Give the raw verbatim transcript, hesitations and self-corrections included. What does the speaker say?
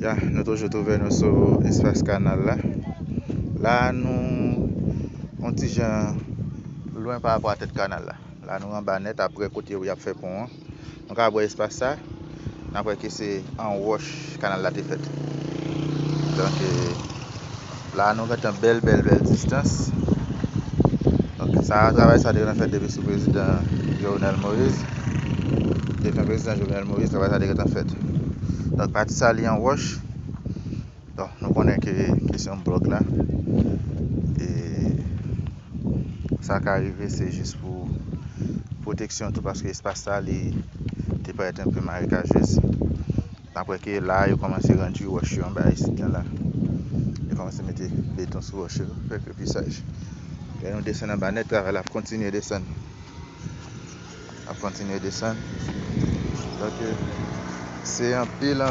Ya, nou toujou twouve nou sou espas kanal la. La nou yon ti jan lwen pa rapò a tèt kanal la. La nou anba nèt, apre kote yo ap fè pon an. Nou ka wè espas sa, n ap wè ke se an wòch kanal la te fèt. Donk, eh, la nou gentan bèl, bèl, bèl distans. Donk, sa, travay sa te gentan fèt depi sou prezidan Jovenel Moïse. Defen prezidan Jovenel Moïse, travay sa te gentan fèt. Donk, pati sa li an wòch. Donk, nou konnen ke kesyon blòk la, e sa ka rive se jis pou pwoteksyon tou, paske espas sa li te parèt enpe marekajez. N ap wè ke la, yo kòmanse randui wòch yo anba isit la. Yo kòmanse mete beton sou wòch yo, fè krepisaj. Lè nou desann anba nèt, travay la ap kontinye desann. Ap kontinye desann. Donk, se anpil,